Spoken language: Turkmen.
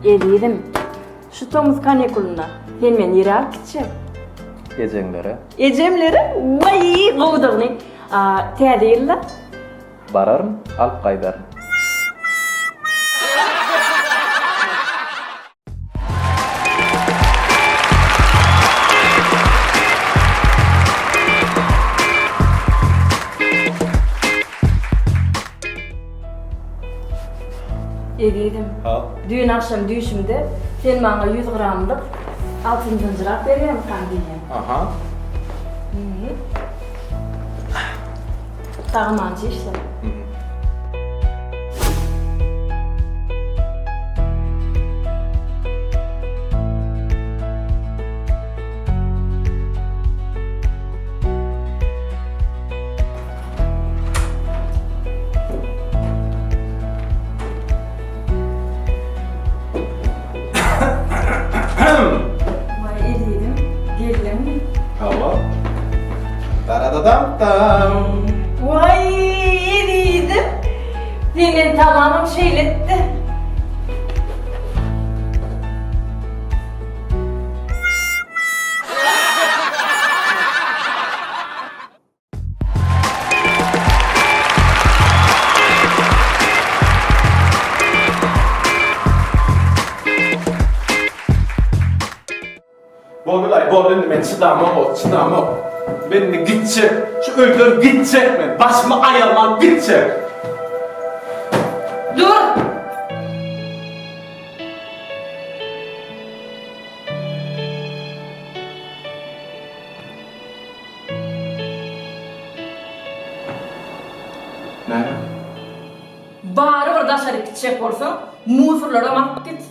Ezizim, şu tomus kanikulynda sen meni nirä alyp gitjek? Ejeňlere. Ejemlere? Waý, gowudygyny. A, täze ýylda? Bararyn, alyp gaýdaryn. Ezizim, düýn agşam düýşümde sen maňa 100 gramlyk altyn zynjyr alyp berýärmikäň diýýän. Aha. Sag-amança işle. Waý ezizim, geldiňmi? Hawa. Daradadam-dam. Waý ezizim, senden tamamam şeýle etdi. Boldy-laý, boldy indi men çydamok, çydamok. Men indi gitjek, şu öýden gitjek men, başymy aýalman gitjek. Dur! Näme? Barybir daşaryk gitjek bolsaň, musurlaram alyp git.